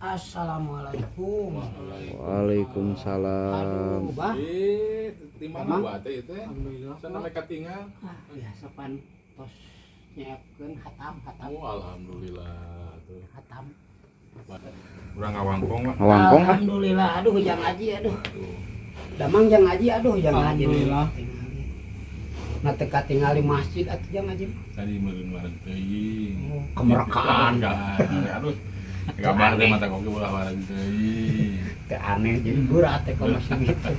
Assalamualaikum. Waalaikumsalam. Aduh, Bah. Eh, di mana Emang? gua teh itu? Alhamdulillah. Sana mereka tinggal. Ah, biasa pan tos nyiapkeun hatam hatam. Oh, alhamdulillah tuh. Hatam. Urang ngawangkong lah. Ngawangkong ah. Alhamdulillah, aduh jang ngaji aduh. Damang jang ngaji aduh jang ngaji. Alhamdulillah. Nah teu katingali masjid atuh jang ngaji. Tadi meureun bareng teuing. Oh, kemerkaan. Aduh. Gambar teh mata koki ulah bareng teuing. Teu aneh jadi berat teh kalau masih gitu.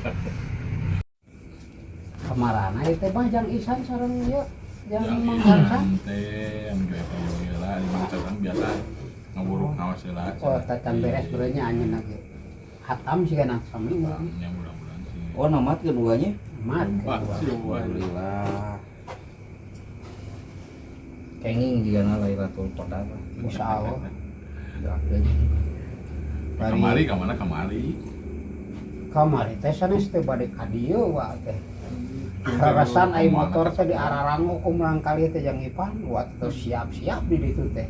Kamarana ieu teh Bah jang Isan sareng ieu jang Mang Hansan. Teh anu juga eta heula di mana kan biasa ngaburuk ngawas heula. Oh, tacan beres berenya anjeunna ge. Hatam sih kan saminggu. Ya mudah-mudahan sih. Oh, namat keduanya. Mat. Wah, sih Alhamdulillah. Kenging juga na Lailatul Qadar. Insyaallah. Doakeun. Kamari ka mana kamari? Kamari teh sanes teh bade ka dieu wa teh. Rarasan ai motor teh di ararango ku murangkali teh jang Ipan wa teh siap-siap di ditu teh.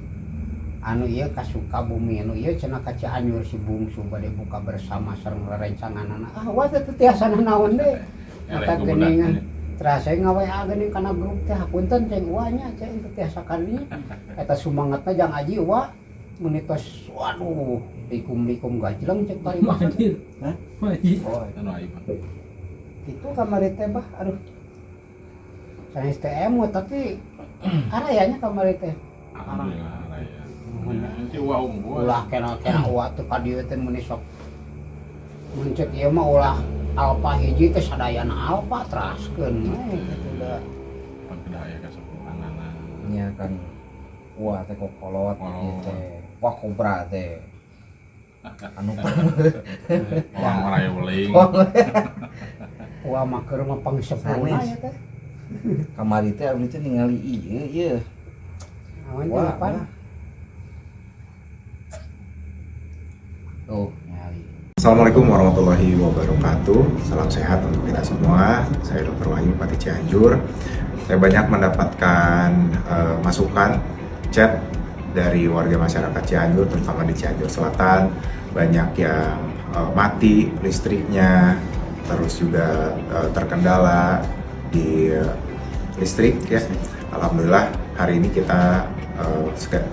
Anu ieu ka Sukabumi, anu ieu cenah ka Cianjur si bungsu bade buka bersama sareng rerencanganana. Ah wa teh teu tiasa nanaon deui. Eta geuningan. Terasa ngawa geuning kana grup teh hapunten ceng wa nya ceng teu tiasa ka dieu. Eta sumangatna jang aji wa meuni tos waduh likum-likum gajleng cek paribasa. Hah? Oh, anu ai mah. Itu kamari teh Bah, aduh. Sanes teh emut tapi arayanya kamari teh. Alhamdulillah raya. Si uwa unggul. Ulah kena-kena uwa teh ka dieu teh meuni sok. Mun cek ieu mah ulah alpa hiji teh sadayana alpa teraskeun we kitu da. Pan kedah aya kasepuhanana. Nya kan wah teh kokolot ieu teh. Wah kobra teh. Anu Orang ora aya uling. Uwa mah keur mah pangsepuna Sanes. ya teh. Kamari teh abdi teh ningali ieu ieu. Naon Wah, teh Pan? wah. Tuh, ningali. Assalamualaikum warahmatullahi wabarakatuh. Salam sehat untuk kita semua. Saya Dr. Wahyu Pati Cianjur. Saya banyak mendapatkan masukan chat dari warga masyarakat Cianjur, terutama di Cianjur Selatan. Banyak yang mati listriknya, terus juga terkendala di listrik ya. Alhamdulillah hari ini kita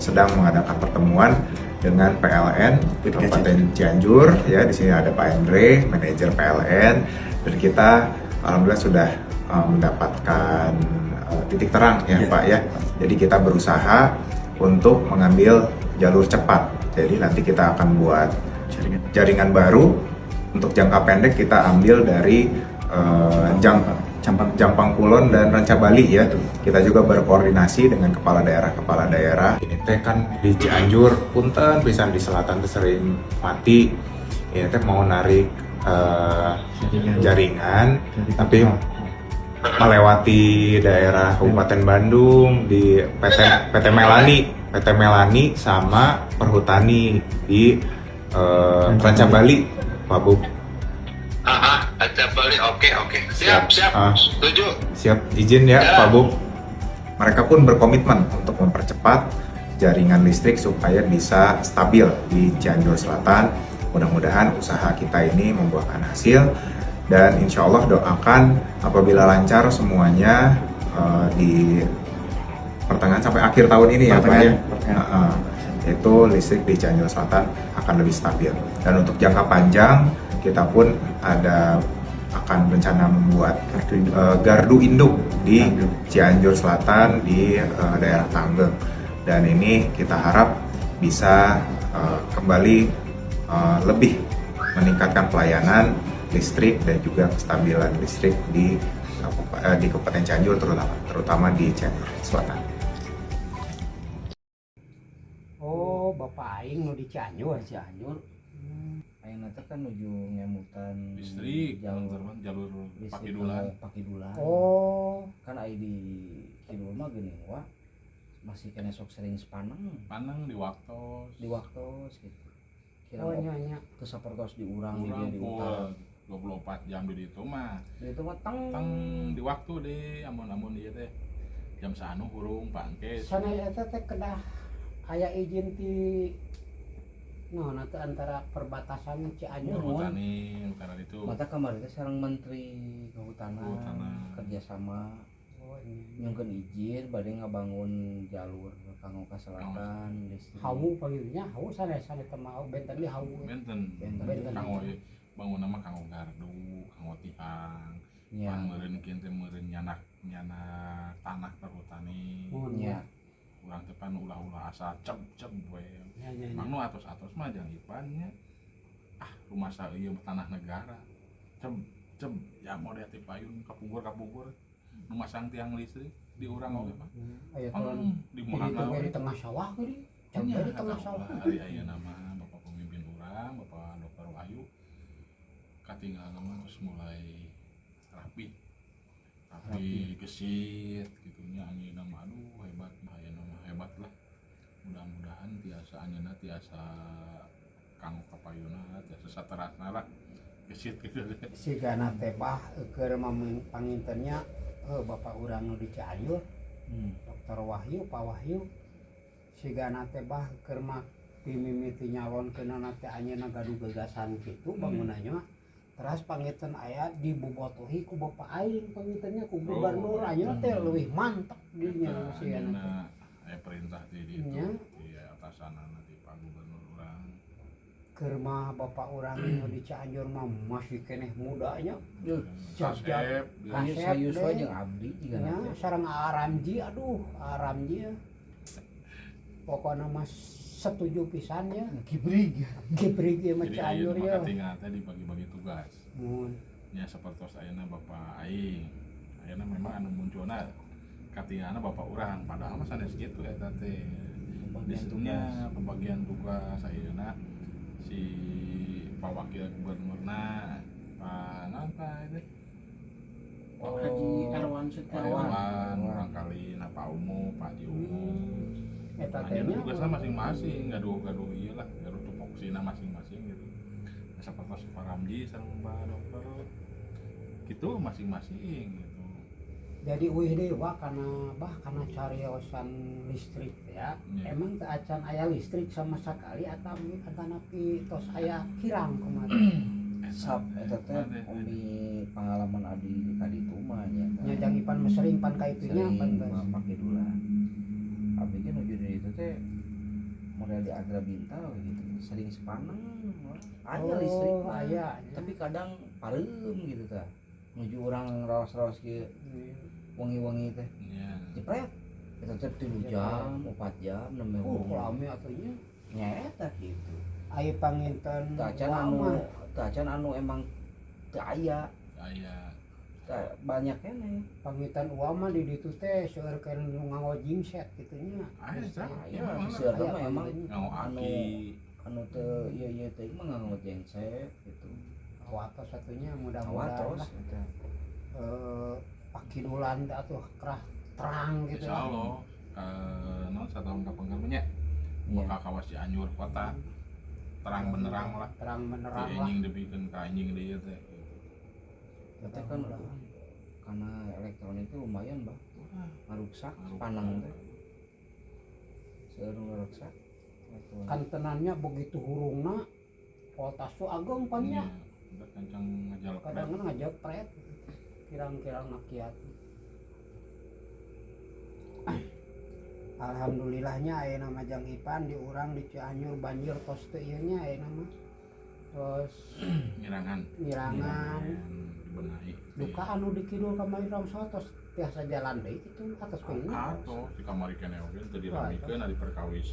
sedang mengadakan pertemuan dengan PLN Kabupaten Cianjur ya. Di sini ada Pak Andre, manajer PLN, dan kita alhamdulillah sudah mendapatkan titik terang ya, Pak ya. Jadi kita berusaha untuk mengambil jalur cepat. Jadi nanti kita akan buat jaringan baru untuk jangka pendek kita ambil dari Jampang Kulon dan Ranca Bali ya. Kita juga berkoordinasi dengan kepala daerah. Ini teh kan di Cianjur, punten pisan di selatan tuh sering mati. Ini teh mau narik jaringan, tapi melewati daerah Kabupaten Bandung di PT Melani sama Perhutani di Ranca Bali, Pak Bub. Aha, Ranca Bali, oke oke. Siap, siap. Ah. Setuju. Siap, izin ya, Ya. Pak Bub. Mereka pun berkomitmen untuk mempercepat jaringan listrik supaya bisa stabil di Cianjur Selatan. Mudah-mudahan usaha kita ini membuahkan hasil dan insya Allah doakan apabila lancar semuanya di pertengahan sampai akhir tahun ini ya Pak ya. Heeh. Itu listrik di Cianjur Selatan akan lebih stabil. Dan untuk jangka panjang kita pun ada akan rencana membuat gardu induk di Cianjur Selatan di daerah Tanggeng. Dan ini kita harap bisa kembali lebih meningkatkan pelayanan listrik dan juga kestabilan listrik di Kabupaten Cianjur terutama di Cianjur Selatan. Oh, Bapak aing nu di Cianjur. Cianjur. Ayeuna teh kan nuju ngemutan Listrik, jalur jalur listrik Pakidulan. ke Pakidulan. Oh, Kan aya di kidul mah geuning wah masih kena sok sering sepaneng Paneng di waktu. di waktu gitu. Kira oh nya nya. teu sapertos di urang di Kurang dieu di utara. full 24 jam di ditu mah. Di itu mah teng Teng di waktu deh, amun-amun ieu teh jam sanu hurung pangke. Sanes eta teh kedah aya izin ti Nah, nanti antara perbatasan Cianjur. Perhutani utara itu. Mata kamari teh sareng Menteri Kehutanan, Kehutanan. Kerjasama Oh, ini. nyungkeun izin bade ngabangun jalur kanggo ka selatan listrik. Hawu panggilnya, hawu sanes-sanes teh mau benten di hawu. Benten. Benten. Benten. Kanggo bangun nama kanggo gardu, kanggo tihang. Nya. Pan meureun kieu teh meureun nyanak nyanak tanah perhutani. Mun. Nya. Urang teh pan ulah-ulah asal ceb-ceb we. Ya, ya, ya. Mang nu atos-atos mah jang Ipan nya. Ah, rumah sa ieu tanah negara. Ceb ceb ya model ti payun kapungkur-kapungkur nu masang tiang listrik di urang oge mah. Aya turun Di di mana itu we. di tengah sawah geuning. Ceb Nya, di tengah eta sawah. ulah. Ari ayeuna mah bapak pemimpin urang, Bapak Dr. Wahyu katinggalan mah terus mulai rapi. Rapi, gesit gitu nya anjeunna mah aduh hebat, ayeuna mah hebat lah. Mudah-mudahan tiasa anjeunna tiasa kanggo kapayuna, tiasa saterasna lah. Gesit gitu deh. Sigana teh bah keur pangintennya bapak urang nu di Cianjur, Dr. Wahyu, Pak Wahyu. Sigana teh bah keur mah pimimiti nyalonkeunana teh anjeunna gaduh gagasan kitu bangunannya mah. Teras panginten aya dibobotohi ku bapak aing pangintennya ku gubernur anjeunna teh leuwih mantep dinya Eta sigana teh. anjeunna aya perintah ti ditu Nya. di atasanana ti Pak Gubernur urang. Keur mah bapak urang nu di Cianjur mah masih keneh mudanya. Kasep, Kasep Kasep sayuswa deh. jeung abdi jiga Ya, teh. sareng Aramji, aduh, Aramji ya. Pokoknya mah setuju pisan ya. Kibrig. Kibrig ieu mah Jadi Cianjur ayeuna mah ya. katingal teh dibagi-bagi tugas. Mun Nya sapertos ayeuna bapak aing. Ayeuna memang anu munculna katingalna bapak urang, padahal mah sanes kitu eta teh. Pembagian Disitunya pembagian tugas ayeuna si Pak Wakil Gubernurna Pak naon Pak itu? Oh. Haji Erwan Pak Setiawan. Irwan, urang kali nah Pak Umu, Pak Haji Umu. Eta teh Anjeunna nya tugasna masing-masing, gaduh-gaduh ieu lah, gaduh tupoksina masing-masing gitu. Nah, sapertos Pak Ramji sareng Pak Dokter gitu masing-masing gitu. Jadi uih deui wa kana bah kana cariosan listrik ya. Iya. Emang teu acan aya listrik sama sekali atau atanapi tos aya kirang kumaha? Sap eta teh umi pengalaman abdi di kaditu mah nya. Nya jang Ipan mah sering pan ka itunya Sering pan tos. mah pakidulan. Abdi kan nuju di itu teh model di Agra Bintal gitu, sering sepaneng wah. Aya listrik Oh, mah. aya nya. Tapi kadang pareum gitu tah. Nuju urang raos-raos kieu wengi-wengi teh. Nya. Jepret. Eta teh 3 jam, 4 jam nembe Lami atuh nya. Nya eta gitu. Aya panginten Teu acan wa anu mah. teu acan anu emang teu aya. Aya Teu banyak keneh. Panginten uwa mah di ditu teh seueur keneh nu nganggo jingset kitu nya. Aya sah. Aya, Emang lah. seueur Aya mah emang Nganggo anu aki. anu teu ieu ieu teh mah nganggo genset gitu. Awatos satunya mudah-mudahan Awatos lah. eta. Pakidulan teh atuh kerah terang gitu Insya lah. Allah non satahun kapengker mah nya Nya. bakal kawas Cianjur kota terang benderang lah. Terang Di benderang lah. enjing dipikeun ka enjing deui teh gitu. Eta kan karena elektronik itu lumayan bah ngaruksak Ngaruksak. panang teh. Seueur nu ngaruksak. Elektronik. Kantenannya begitu hurungna voltas tuh ageng pan nya. Nya, udah kencang ngajalpret. Kadang ngajepret kirang-kirang makiat. Alhamdulillahnya ayeuna mah Jang Ipan di urang di Cianjur banjir tos teu ieu nya ayeuna mah. Tos Ngirangan. ngirangan. Dibenahi. Duka anu di kidul kamari rongsok tos tiasa jalan deui kitu atas pengen. Atos di kamari keneh oge teu diramikeun ari perkawis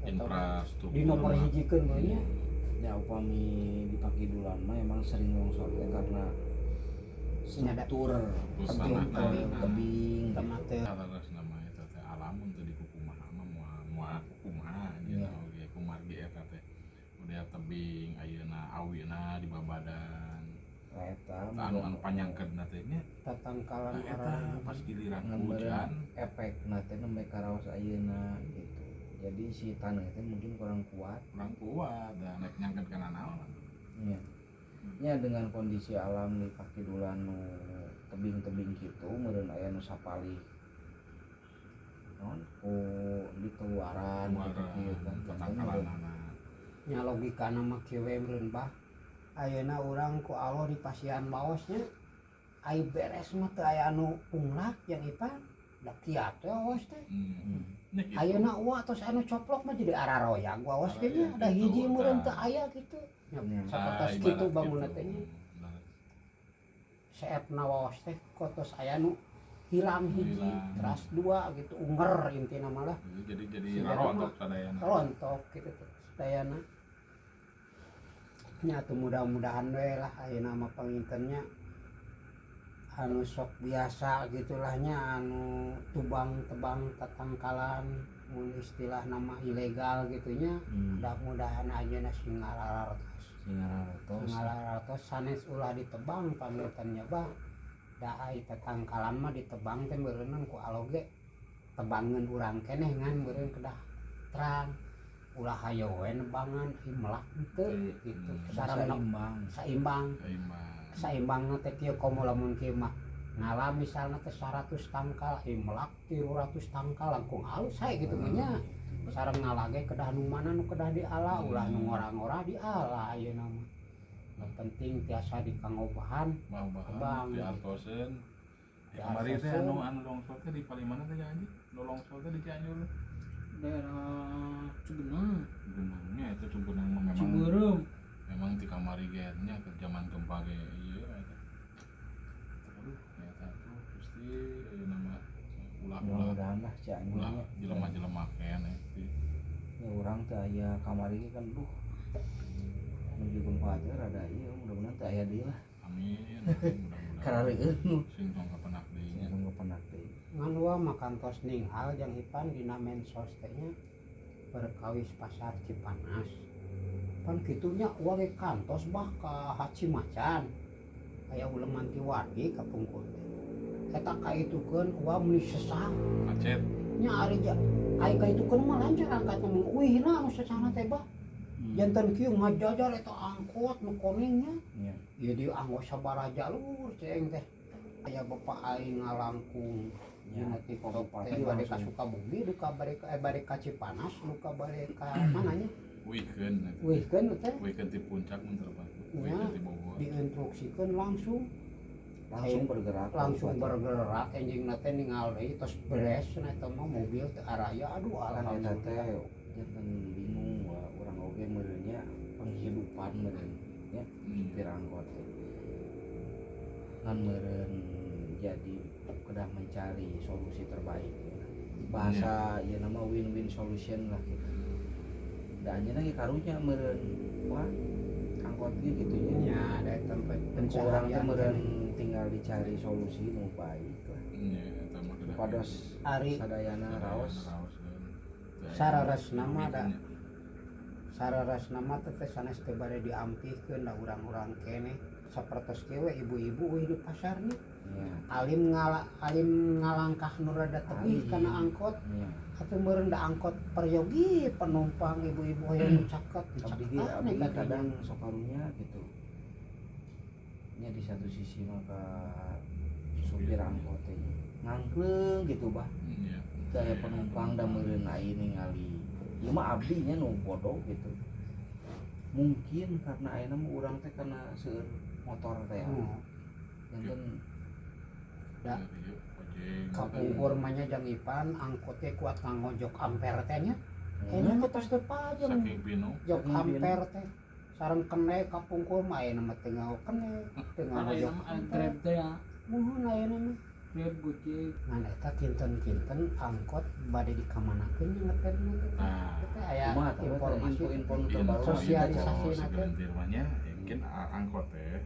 infrastruktur. Di nomor hijikeun we nya. Ya upami di Pakidulan mah emang sering longsor teh karena struktur Terus Tebing, tanahna. tebing, tebing gitu. Temate Terus nama eta teh alamun teu dikukumaha mah moal moal kukumaha Iya. anjeunna oge kumargi eta teh. Udah tebing ayeuna awina di babadan. Nah, eta Tah anu anu panyangkeudna teh nya. tatangkalan Nah, eta orang pas giliran Ngan hujan efek teh nembe karaos ayeuna gitu. Jadi si tanah teh mungkin kurang kuat. Kurang kuat dan naik nyangket kana naon. Nya. Nya dengan kondisi alam di Pakidulan nu tebing-tebing gitu meureun aya nu sapalih naon ku diteluaran gitu kieu kan. Tatangkalanana. Nya logikana mah kieu we meureun, bah. Ayeuna urang ku Allah dipasihan waosnya, ai beres mah teu aya anu punglak yang Ipan da kiat we waos teh. Nya gitu. Ayeuna uwa tos anu coplok mah jadi araroyag waos ge nya, da Gitu, hiji meureun tah. teu aya kitu. Nya Nya. sapertos Nah, kitu ibarat bangunna gitu. teh nya. Nah, Seepna waos teh kotos aya nu hilang hiji, Hilang. teras dua gitu, unger intina mah lah. Jadi Siga rontok mah. sadayana. Rontok gitu tuh sadayana nya. Atuh mudah-mudahan we lah ayeuna mah pangintennya anu sok biasa gitulah nya, anu tubang tebang tatangkalan mun istilah nama ilegal gitunya. Mudah-mudahan aja sing ngarartos. Sing ngarartos. Sing ngarartos, sanes ulah ditebang pangintennya, bah, da ai tatangkalan mah ditebang teh meureunnan ku aloge tebangeun urang keneh, ngan meureun kedah terang, ulah hayo we nebangan ieu melak henteu gitu. Sareng Saimbang. Saimbang. Saimbang. Saimbang teh kieu, komo lamun kieu mah ngala misalna teh 100 tangkal, ieu melak 300 tangkal langkung alus sae gitu mah nya. Sareng ngala ge kedah nu mana nu kedah diala, ulah nu ngora-ngora diala. Ayeuna mah nu penting tiasa dikangobahan. Bahan Tebang. Diartoseun. Di kamari teh Diartoseun. anu anu longsor teh di paling mana teh, Haji? Nu longsor teh di Cianjur. Daerah Cugenang. Gunungnya itu Cugenang mah memang Cibeureum. Memang di kamari ge nya ke zaman gempa ge ieu eta. Aduh, eta tuh Gusti ayeuna mah ulah-ulah Mudah-mudahan lah Cianjur ulah nya. jelema-jelema keneh sih. Ya urang teh aya kamari ge kan, duh, menuju gempa teh rada ieu, mudah-mudahan teu aya deui lah. Amin, amin, mudah-mudahan. Karareueun. Sing tong kapenak deui nya. Sing kapenak deui. Ngan wa mah kantos ninghal jang Ipan dina mensos teh nya, perkawis pasar Cipanas pan kitunya, wa ge kantos bah ka Haci Macan aya uleman ti wargi kapungkur teh eta kaitukeun wa meuni sesah. Macet. Nya ari ja ai kaitukeun mah lancar angkatna, mun uihna anu sesahna teh, bah, janten kieu ngajajar eta angkot nu koningnya. Nya. Ieu di anggo sabaraha jalur ceng teh aya bapak aing ngalangkung Ya, dina TikTok teh Bupati bade ka langsung. Sukabumi duka bade ka bade ka Cipanas duka bade ka mananya. Wihkeun eta. Wihkeun teh. Wihkeun ti puncak mun terlepas. Nya. Wihkeun ti Bogor. Diinstruksikeun langsung. Langsung bergerak. Langsung Bupati. Bergerak enjing teh ningal deui tos beres cenah eta mah, mobil teu araya, aduh. Kan eta teh Alhamdulillah. Janten bingung wa urang oge meureun nya, penghidupan meureun nya supir angkot teh ngan meureun jadi kedah mencari solusi terbaik ya. Bahasa ya nama win-win solution lah gitu, da anjeunna ge karunya meureun, wah, angkot ge gitu nya. Nya ada tempat Ku urang teh pencaharian. Meureun tinggal dicari solusi nu baik lah. Nya eta mah kedah. Supados Ari sadayana raos. Raos. Sararesna mah da sararesna mah teh teh sanes teh bade diampihkeun, da urang-urang keneh sapertos kieu we, ibu-ibu euy di pasarnya. Nya. Alim ngala alim ngalangkah nu rada tebih Alim. kana angkot Nya. Atuh meureun da angkot peryogi penumpang ibu-ibu hoyong nu caket. Abdi ge dicaketan abdi ka ge kadang sok karunya gitu nya, di satu sisi maka supir angkot teh ngangkleung gitu, bah. Iya. Teu aya penumpang, da meureun aya ningali ieu mah abdi nya nu bodoh gitu, mungkin karena ayeuna mah urang teh karena seueur motor teh ya. Janten Da. Iya, ojek. Kapungkur mah nya jang Ipan, angkot teh kuat nganggo jok ampere teh nya. Ayeuna mah tos teu pajeng. Saking pinu. Jok Saking pinu. ampere teh sareng kenek kapungkur mah, ayeuna mah teu nganggo kenek, teu nganggo Ayeuna jok mah aya ampere. Grab teh ya. Muhun ayeuna mah. Grab, Gojek. Ngan eta kinten-kinten angkot bade dikamanakeun nya ngeterna teh? Nah. Teh aya kumaha tah informasi info-info nu Info terbaru. Sosialisasi na teh. Segelintir mah nya, ya mungkin angkot teh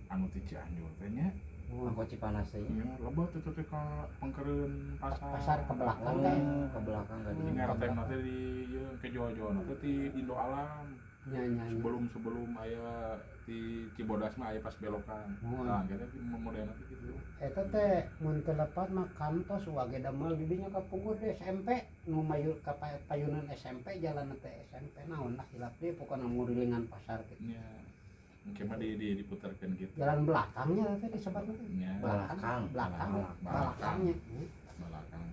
anu ti Cianjur teh nya. Angkot Cipanas teh nya. Nya lebet itu teh ka pengkereun pasar. Pasar ke belakang teh. Oh, ke belakang kan. Jadi ngaretem teh di ieu ke Jawa-Jawa teh ti Indo Alam. Nya nya nya. Sebelum sebelum aya di Cibodas mah aya pas belokan. Oh. Nah, kita di modern teh gitu. Eta teh mun teu lepat mah kantos wage damel di dinya kapungkur di SMP nu mayu ka payunan SMP, jalan teh SMP naon lah, hilap deui, pokona ngurilingan pasar gitu. Nya. Mungkin mah di diputarkeun gitu. Jalan belakangnya teh disebutna teh. Nya. Belakang. Belakang. Belakang. Belakangnya. Belakang.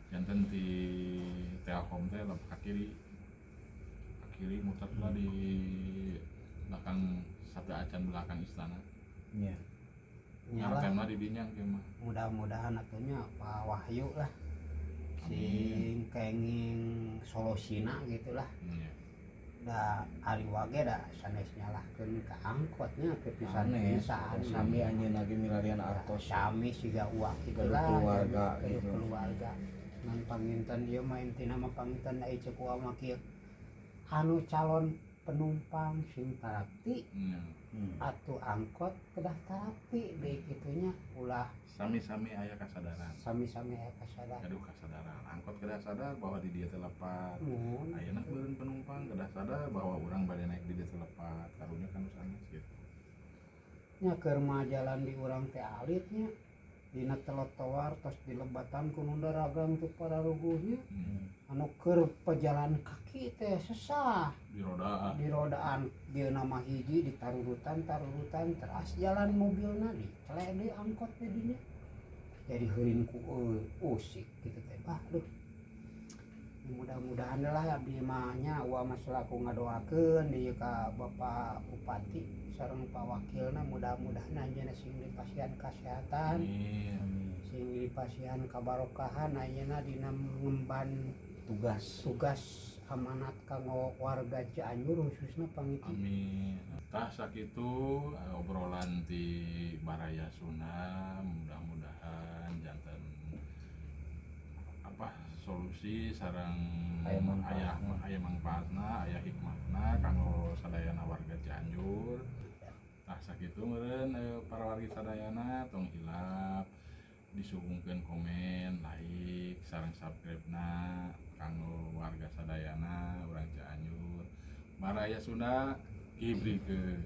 Janten di Telkom teh lebih ke kiri. Ke Kiri muter lah di belakang satu acan belakang istana. Nya. Nyala. Ngarepna di dinya engke mah. Mudah-mudahan atuh nya Pak Wahyu lah sing kenging solusina gitu lah. Iya. Da ari wage da sanes nyalahkeun ka angkotnya ke pisan Sanes, pisan. Sami anjeun lagi milarian artos. Sami siga uak gitu Gaduh lah. Keluarga gaduh gitu. Keluarga ngan panginten ieu mah intina mah panginten ai ceuk uak mah kieu, anu calon penumpang sing tarapti Iya. Atuh angkot kedah tarapti deui kitunya, ulah. Sami-sami aya kasadaran. Sami-sami aya kasadaran. Gaduh kasadaran. Angkot kedah sadar bahwa di dieu teh lepat. Mun Ayeuna beureun penumpang kedah sadar bahwa urang bade naik di dieu teh lepat. Karunya kan sanes gitu. Nya keur mah jalan di urang teh alitnya dina trotoar tos dilebatan ku nu dagang teu pararuguhnya. Anu keur pejalan kaki teh sesah. Di rodaan. Di rodaan dia nama hiji ditarurutan tarurutan teras jalan mobilna dicelek deui angkot jadinya jadi heurin ku usik gitu teh. Bah, aduh, mudah-mudahan lah abdi mah nya uwa mah selaku ngadoakeun di ka Bapak Bupati sareng Pak Wakilna, mudah-mudahan anjeunna sing dipasihan kesehatan, Amin. Amin. Sing dipasihan kabarokahan ayeuna dina ngemban Tugas. Tugas amanat kanggo warga Cianjur khususnya pangiti. Amin. Tah sakitu obrolan ti Baraya Sunda, mudah-mudahan janten apa solusi sareng Aya manfaatna. Aya aya manfaatna, aya hikmahna kanggo sadayana warga Cianjur. Tah sakitu meureun para wargi sadayana, tong hilap disuhungkeun komen, like, sareng subscribe-na kanggo warga sadayana urang Cianjur. Baraya Sunda kibrikeun.